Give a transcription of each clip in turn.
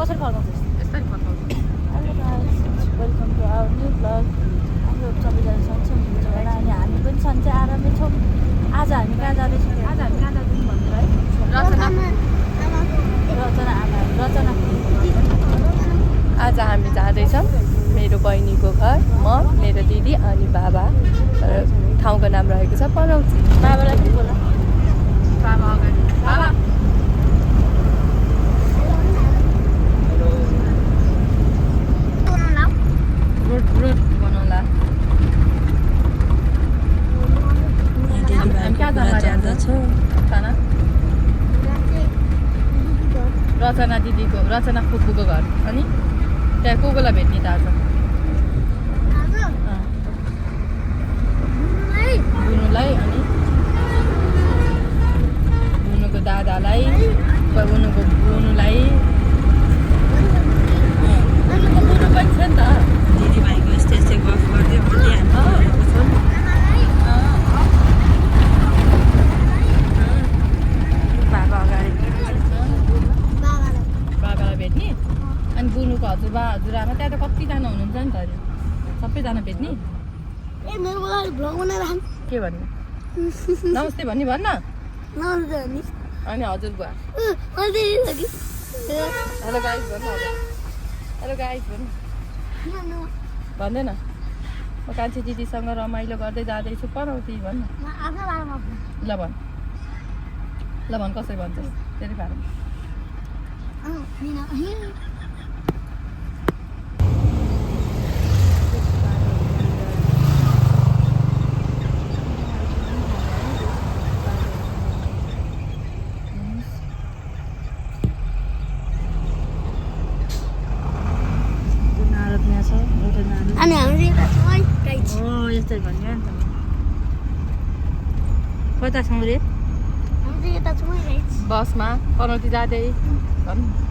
कसरी फर्काउँछस् यस्तै फर्काउँछु hello guys welcome to our new blog हाम्रो सबैजना सन्चै हुनुहुन्छ होला अनि हामी पनि सन्चै आरामै छौँ आज हामी कहाँ जाँदैछौँ आज हामी कहाँ जाँदैछौँ भन्नु है रचना आज हामी जाँदैछौँ मेरो बहिनीको घर म मेरो दिदी अनि बाबा ठाउँको नाम रहेको छ पनौती बाबालाई पनि बोला बाबा अगाडि बाबा रोड बनाउला हामी कहाँ जाँदैछौँ खाना रचना दिदीको रचना फुपूको घर अनि त्यहाँ को कोलाई भेट्ने त आज बुनुलाई अनि बुनुको दादालाई बुनुको बुनुलाई बुनु पनि छ नि त दिदीभाइको यस्तै यस्तै गफ गर्दै भन्दै हामी बाबा अगाडि बाबालाई भेट्ने अनि बुनुको हजुरबा हजुरआमा त्यहाँ त कतिजना हुनुहुन्छ नि त अरे सबैजना भेट्ने के भन्ने नमस्ते भन्ने भन्न अनि हजुरबुवा हेलो गाइस भन्नु हेलो गाइस भन्नु भन्दैन म कान्छी दिदीसँग रमाइलो गर्दै जाँदैछु पनौती भन्नु ल भन् कसरी भन्छस् तेरै बारेमा यस्तै भन्यो नि त कता छौँ रे बसमा पनौती जाँदै भन्नु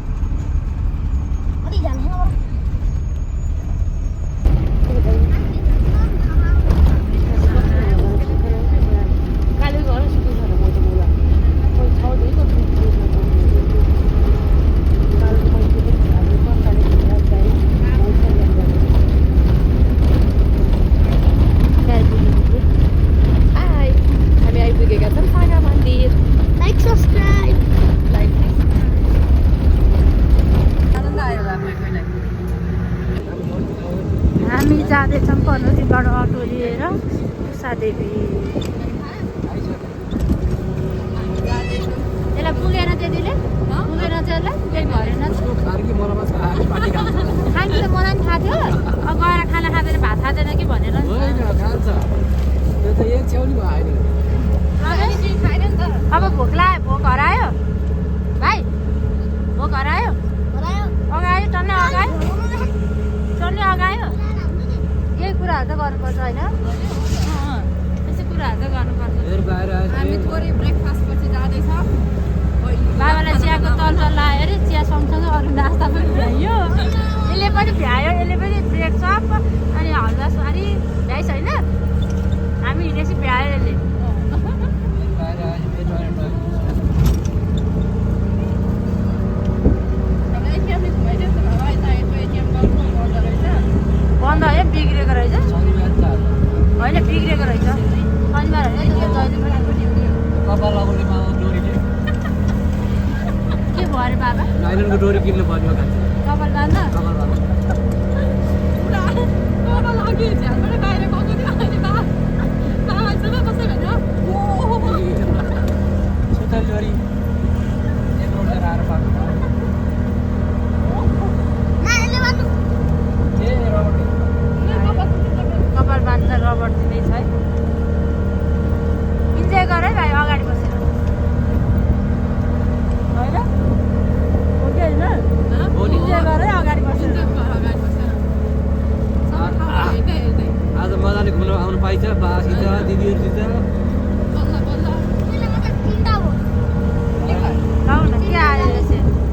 हामी जाँदैछौँ पनौतीबाट अटो लिएर उषादेवी यसलाई पुगेन त्यतिले पुगेन चाहिँ यसलाई केही भएन खानु त मलाई पनि थाहा थियो अब गएर खाना खाँदैन भात खाँदैन कि भनेर अब भोक हरायो भाइ भोक हरायो अगायो टन्नै अगायो यही कुराहरू त गर्नुपर्छ होइन यस्तै कुराहरू त गर्नुपर्छ हामी थोरै ब्रेकफास्ट पछि जाँदैछ बाबालाई चियाको तल लायो अरे चिया सँगसँगै अरू नास्ता पनि भ्यायो यसले पनि भ्यायो यसले पनि ब्रेकफास्ट अनि हल्दा सरी भ्याइस होइन हामी हिँडेपछि भ्यायो यसले बन्द है बिग्रेको रहेछ होइन बिग्रेको रहेछ शनिबार होइन के भयो अरे बाबा नाइलनको डोरी किन्नु पर्यो कपाल बाँध्न सुतल डोरी एक रोड आएर पाएको कपाल बाँध्न रबर दिँदैछ है इन्जोय गर है भाइ अगाडि बसेर होइन हो कि होइन इन्जोय गर है अगाडि बसेर आज मजाले घुम्न आउनु पाइन्छ बासित दिदीहरूसित लाउ न के आयो यसो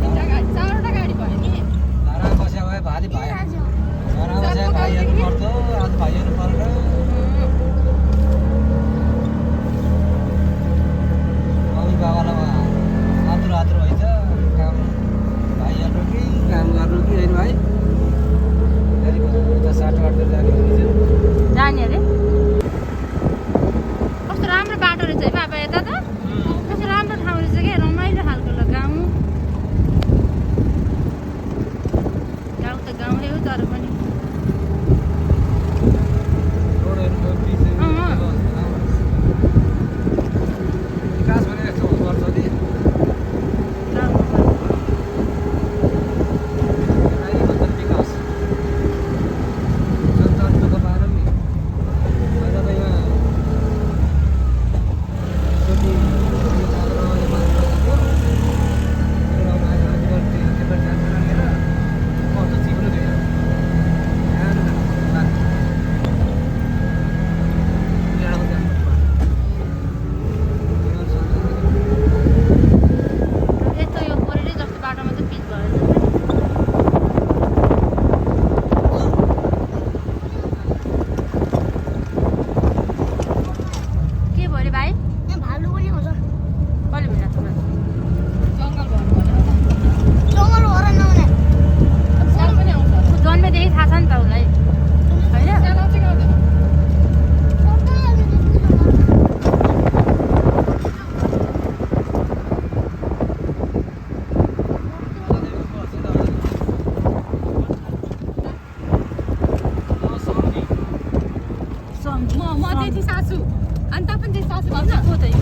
सासू भन्छ को त यो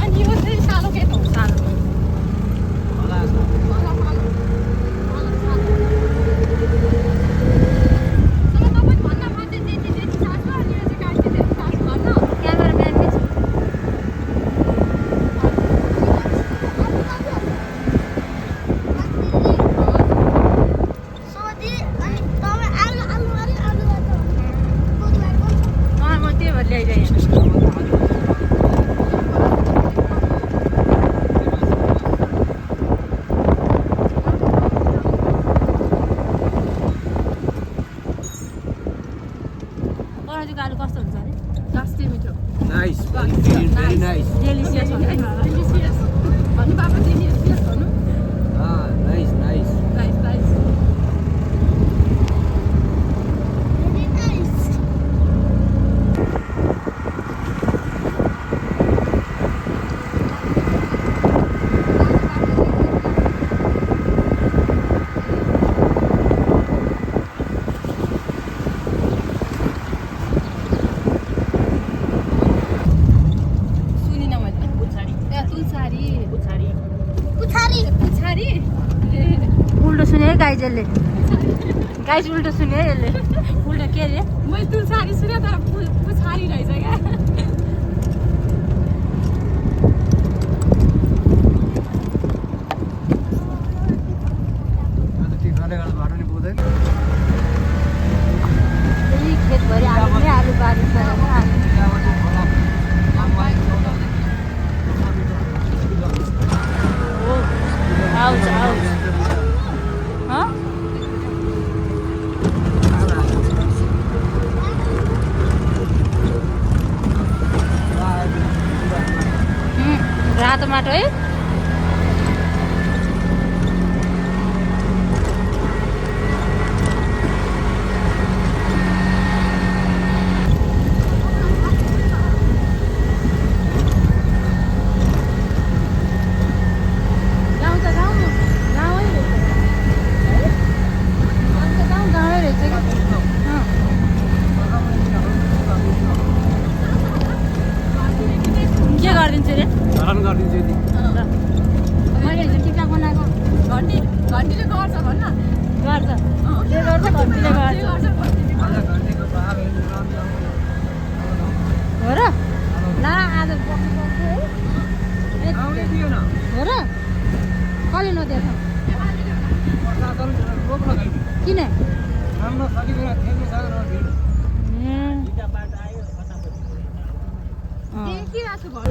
अनि यो चाहिँ सालो के त हो सानो होला क्यामेराम्यान के छ म त्यही भएर ल्याइरहेँ पराजुको आलु कस्तो हुन्छ अरे लास्टै मिठो नाइस भेरी नाइस डेलिसियस हुन्छ है डिलिसियस भन्नु बाबा डिलिसियस भन्नु नाइस नाइस नाइस नाइस सुनिन मैले पुछाडी ए तुलसारी पुछाडी पुछारी ए उल्टो सुने है गाइजले गाइज उल्टो सुने है यसले उल्टो के अरे मैले तुलसारी सुने तर पुछारी रहेछ क्या टिकाले गर्दा बाटो नि पुग्दैन यही खेतभरि आलु नै आलु बारी छ होइन आलु हो आउँछ आउँछ हँ रातो माटो है गाउँ त गाउँ गाउँै रहेछ गाउँ त गाउँ गाउँै रहेछ कि के गरिदिन्छु रे धरान गरिदिन्छु यति मैले हिजो टिका बनाएको घन्टीले गर्छ भन्न गर्छ के गर्छ घन्टीले गर्छ आज घन्टीको भाव हो र ला आज बस्नु पर्छ है आउने दियो न हो र कसले नदिएछ प्रशासन रोक्न गयो किन राम्रो सकिँदैन खेल्नु सक्दैन देखिरहेको छु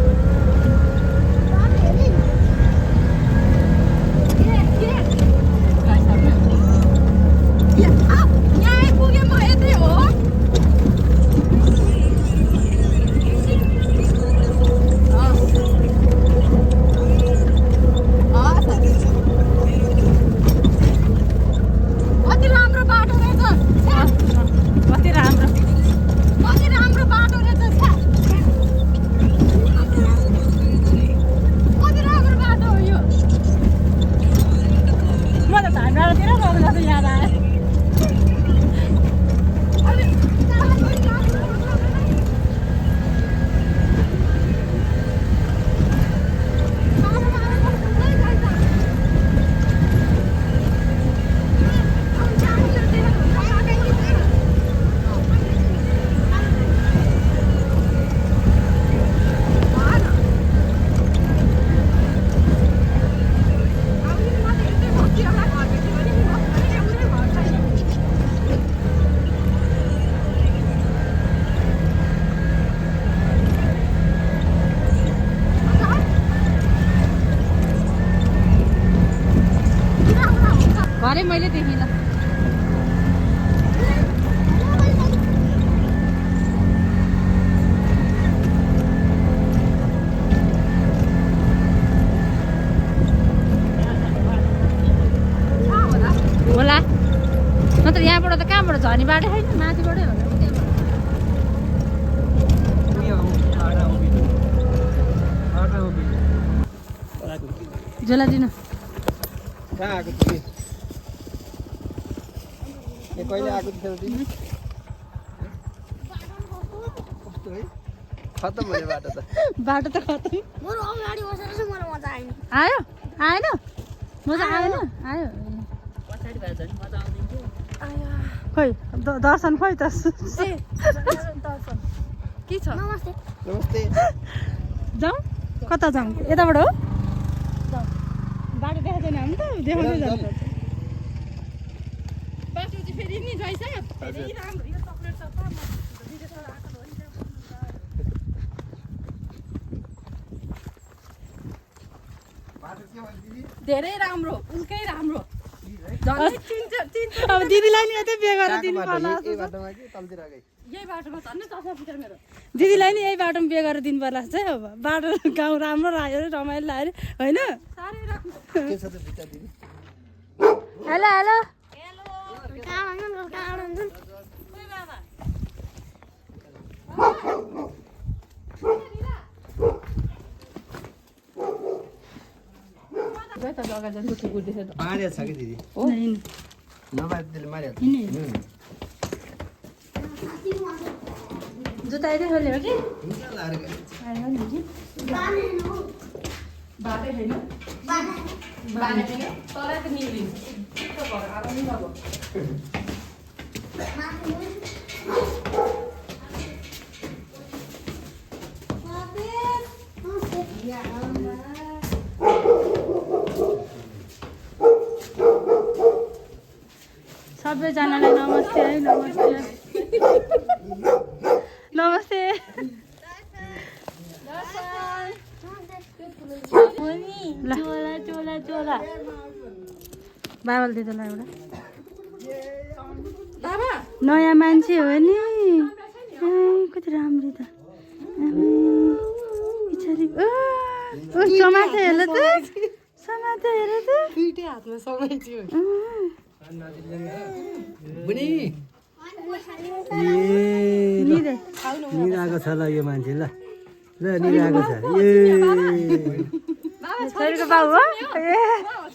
यहाँ आइपुगेँ म यतै हो कति राम्रो बाटो रहेछ कति राम्रो कति राम्रो बाटो रहेछ कति राम्रो बाटो हो यो म त धानतिर गएको जस्तो याद आयो भरे मैले देखेँ ल होला नत्र यहाँबाट त कहाँबाट झर्ने बाटो छैन माथिबाटै हो झोला दिनु कहाँ आएको थियो कि कहिले आएको थियो तिमी कस्तो है खत्तम भयो बाटो त बाटो त खतम बरु अगाडि बसेर चाहिँ मलाई मजा आएन आयो आएन मजा आएन आयो पछाडि भए झन् मजा आउँदैन थियो खोइ दर्शन खोइ त के छ नमस्ते नमस्ते जाउँ कता जाउँ यताबाट हो बाटो देखाउँदैन हामी त देखाउँदै जान्छ बाटो चाहिँ फेरि नि रहेछ फेरि राम्रो यो चक्लेट छ धेरै राम्रो उल्कै राम्रो अब दिदीलाई नि यतै बिहे गरेर दिनु पर्ला यही बाटोमा कि तलतिर गई यही बाटोमा झन् 10 मिटर मेरो दिदीलाई नि यही बाटोमा बिहे गरेर दिनु पर्ला चाहिँ अब बाटो गाउँ राम्रो लाग्यो रमाइलो लाग्यो होइन साह्रै राम्रो के छ त भित्र दिदी हेलो हेलो कहाँ हुन्छन् ओइ बाबा गए त जग्गा जान्छ कुकुर देखेर मारिया छ कि दिदी नहीं नभए त्यसले मारिया जुत्ता यतै खोल्यो हो कि लाग्यो बाटै छैन बाटै छैन तलै त निक्लिन्छ त्यो भएर आराम नि अब सबैजनालाई नमस्ते है नमस्ते नमस्ते चोला चोला चोला बाबाले दिँदा एउटा बाबा नयाँ मान्छे हो नि कति राम्रो त पछाडि समाते हेर त समाते हेर त दुईटै हातमा समाइछु बुनी निरे निराको छ ल यो मान्छे ल ल निराको छ ए छोरीको बाउ हो ए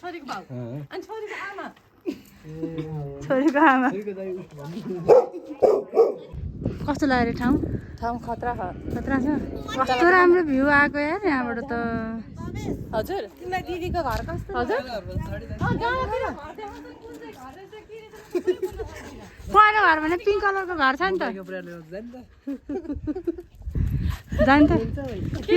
छोरीको बाउ अनि छोरीको आमा छोरीको आमा कस्तो लाग्यो रे ठाउँ ठाउँ खतरा छ खतरा छ कस्तो राम्रो भ्यू आएको यार यहाँबाट त हजुर तिमीलाई दिदीको घर कस्तो हजुर पुरानो घर भने पिङ्क कलरको घर छ नि त जान्छ के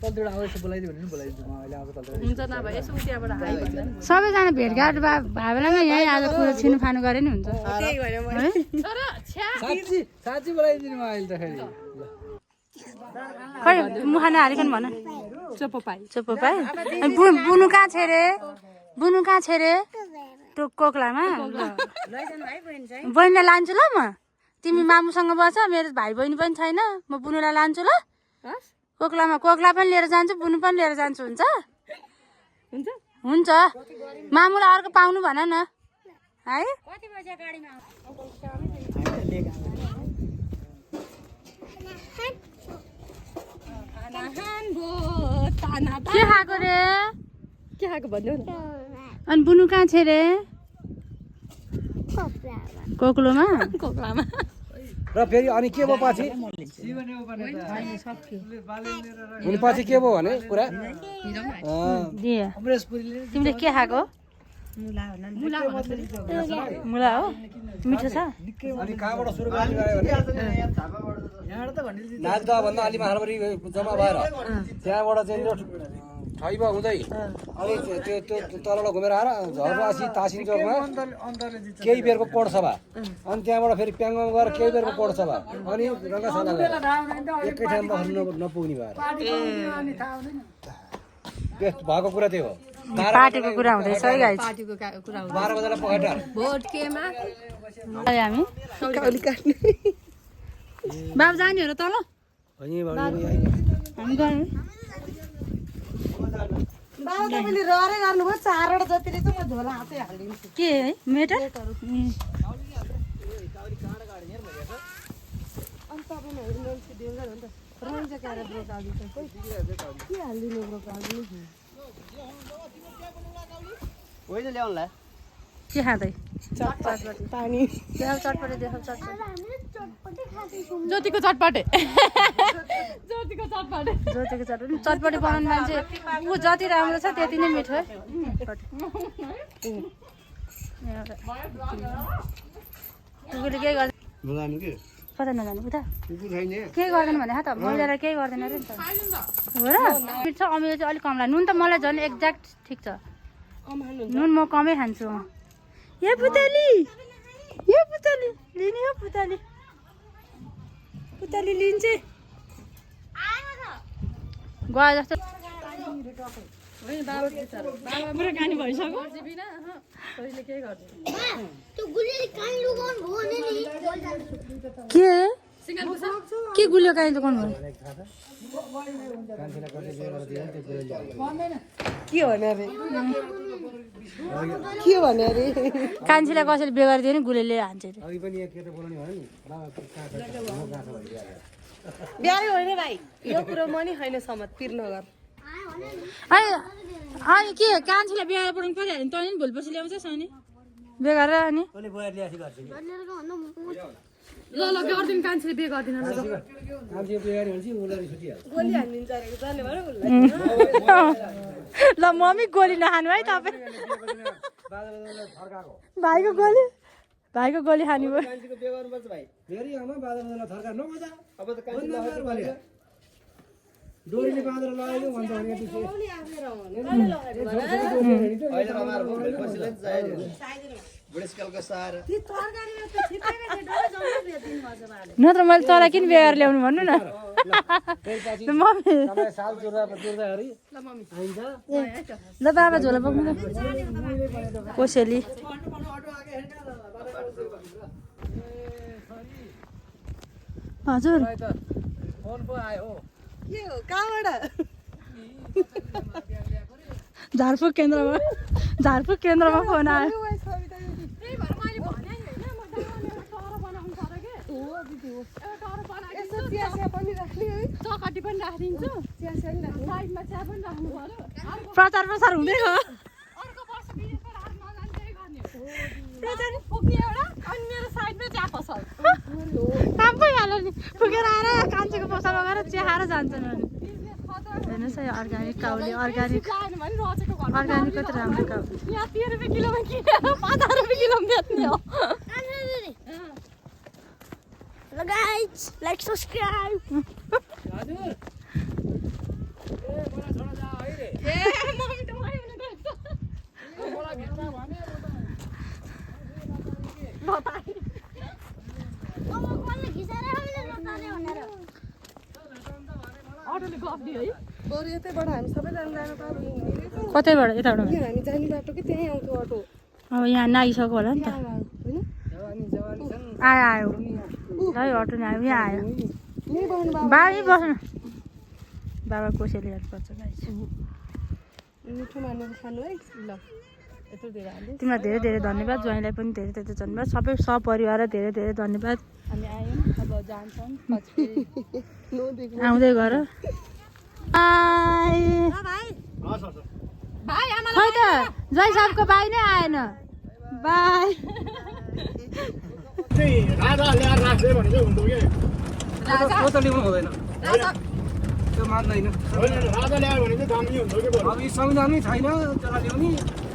तलतिर आउँछ बोलाइदियो भने बोलाइदिन्छु म अहिले आउँछ तलतिर हुन्छ नभए यसो त्यहाँबाट आइपुग्छ नि सबैजना भेटघाट भए बेलामा यहीँ आज कुरो छिनोफानो गरे नि हुन्छ त्यही भएर मैले है तर छ्या साँच्ची बोलाइदिनु म अहिले त फेरि खै मुखाना हालिकन भन चोपो पाइ चुप्पो पाए अनि बुनु कहाँ छ रे बुनु कहाँ छ रे त्यो कोक्लामा बहिनीलाई लान्छु ल म तिमी मामुसँग बस मेरो भाइ बहिनी पनि छैन म बुनुलाई लान्छु ल कोक्लामा कोक्ला पनि लिएर जान्छु बुनु पनि लिएर जान्छु हुन्छ हुन्छ हुन्छ मामुलाई अर्को पाउनु भन न है के खाएको रे के खाएको भन्नु न अनि बुनु कहाँ छ रे कोक्लोमा कोक्लामा र फेरि अनि के भयो पछि अनि पछि के भयो भने पुरा दिए तिमीले के खाएको मुला हो मिठो छ अनि कहाँबाट सुरु गर्ने नाच त भन्दा अलि माथि जम्मा भएर त्यहाँबाट चाहिँ ठैबा हुँदै अनि त्यो तलबाट घुमेर आएर झरवासी तासिन चौकमा केही बेरको कोड सभा अनि त्यहाँबाट फेरि प्याङमा गएर केही बेरको कोड सभा अनि रङ्गशाला गएर एकै ठाउँमा बस्नु नपुग्ने भएर भएको कुरा त्यही हो पार्टीको कुरा हुँदैछ है गाइस पार्टीको कुरा 12 बजेलाई पखेटा भोट केमा हामी बाबु जाने हो र तल हामी गयौँ बाबा तपाईँले रहरै गर्नुभयो 4 वटा जतिले चाहिँ म झोला हातै हालिदिन्छु के है मेटर अनि तपाईँले हेर्नुहुन्छ डेन्जर हो नि त रहन्छ क्यारे ब्रोकाली चाहिँ के हालिदिनु ब्रोकाली होइन ल्याउनुलाई के खाँदै चटपटी पानी देखाउ चटपटे देखाउ चटपटे हामीले चटपटी खाँदैछौँ ज्योतिको चटपटे ज्योतिको चटपटे ज्योतिको चटपटे चटपटे बनाउने मान्छे ऊ जति राम्रो छ त्यति नै मिठो है कुकुरले के गर्छ कता नजानु उता केही गर्दैन भने त मैदालाई केही गर्दैन अरे नि त हो र मिठो अमिलो चाहिँ अलिक कम लाग्यो नुन त मलाई झन् एक्ज्याक्ट ठिक छ नुन म कमै खान्छु यो पुतली लिने हो पुतली लिन्छ गयो जस्तो पुरा कानी भइसक्यो छोरीले के गर्छ त्यो गुलियाले काहीँ लुगाउनु भयो भने नि के गुलियो काहीँ दोकान भयो के भने अरे कान्छीलाई कसैले बिहे गरिदियो नि गुलियोले हान्छ अरे अघि पनि एक केटा बोलाउने भयो नि बिहारै होइन भाइ यो कुरो म नि होइन सहमत पिर नगर अनि के कान्छीलाई बिहे गरेर पढाउनु परिहाल्यो नि तँ नि भोलिपर्सि ल्याउँछ नि बिहे गरेर अनि ल गरिदिनु कान्छीले बिहे गरिदिनु मान्छे बिहे गऱ्यो भने चाहिँ उसलाई छुटिहाल्छ गोली हानिदिन्छ अरे जाने भएर उसलाई ल मम्मी गोली नखानु है तपाईँ फर्काएको भाइको गोली खानु भयो कान्छीको बिहे गर्नुपर्छ भाइ फेरि आमा बाजा फर्का नमजा अब त कान्छी डोरीले बाँधेर लगायो भन्छ भने नत्र मैले तँलाई किन बिहे गरेर ल्याउनु भन्नु न मम्मी साल जोड्दाखेरि ल बाबा झोला बोक्नु त कोसेली हजुर फोन पो आयो के हो कहाँबाट झारफुक केन्द्रमा फोन आयो चकटी पनि राखिदिन्छु साइडमा चिया पनि राख्नु पर्यो प्रचार हुँदै हो प्रचार पुग्ने एउटा अनि मेरो साइडमा चिया पसल काम भइहाल्यो नि पुगेर आएर कान्छीको पसल लगाएर चिया खाएर जान्छन् अनि हेर्नुहोस् है अर्ग्यानिक काउली अर्ग्यानिक कति राम्रो काउली यहाँ 13 रुपियाँ किलोमा किनेर 15 रुपियाँ किलोमा बेच्ने हो ल गाइज लाइक सब्स्क्राइब हजुर ए मम्मी त मलाई हुन गएछ मलाई भेट्छ भने बताइ अब कसले घिसेर हामीले नताने भनेर अटोले गफ दियो है बरु यतैबाट हामी सबैजना जानु त अब कतैबाट यताबाट के हामी जाने बाटो कि त्यहीँ आउँथ्यो अटो अब यहाँ नआइसक्यो होला नि त आयो ल अटो नि आयो यहाँ आयो यहीँ बस्नु बाबा यहीँ बस्नु बाबा कोसेली हेर्नुपर्छ गाइस मिठो मानेर खानु है ल यत्रो धेरै हाल्नु तिमीलाई धेरै धेरै धन्यवाद ज्वाइँलाई पनि धेरै धेरै धन्यवाद सबै सपरिवार धेरै धेरै धन्यवाद हामी आयौँ अब जान्छौँ आउँदै गर भाइ आमा खै त ज्वाइँ साहबको बाई नै आएन बाई त्यो त ल्याउनु हुँदैन त्यो मान्दैन अब यो संविधानमै छैन त्यसलाई ल्याउने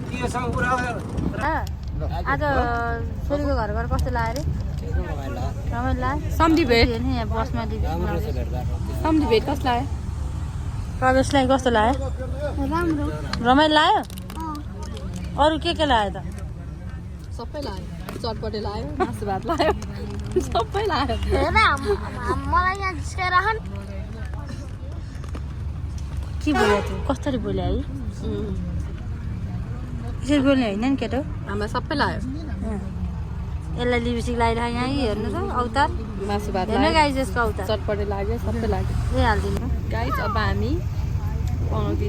कि यो कुरा आज छोरीको घर घर कस्तो लाग्यो अरे रमाइलो लाग्यो सम्धि भेट नि यहाँ बसमा दिदी सम्धि भेट कस्तो लाग्यो प्रवेशलाई कस्तो लाग्यो राम्रो रमाइलो लाग्यो अरू के लाग्यो त सबै लाग्यो चटपटे लाग्यो मासु भात लाग्यो सबै लाग्यो हेर मलाई यहाँ जिस्काएर राखन के बोल्यो त्यो कसरी बोल्यो है यसरी बोल्ने होइन नि केटो हामीलाई सबै लाग्यो यसलाई लिपस्टिक लगाइरहेको यहाँ हेर्नु त अवतार मासु भात हेर्नु लाग्यो गाइस यसको अवतार चटपटे लाग्यो सबै लाग्यो यही हालिदिनु गाइस अब हामी पनौती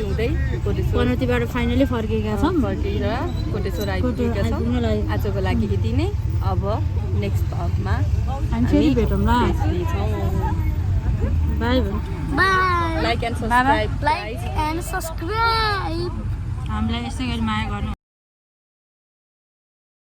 हुँदै पनौतीबाट फाइनली फर्केका छौँ फर्केर कोटेश्वर आइपुगेका छौँ आइपुग्न लागि। आजको लागि यति नै अब नेक्स्ट भ्लगमा हामी फेरि भेटौँला छौँ by by like and subscribe like and subscribe हामीलाई यसै गरी माया गर्नु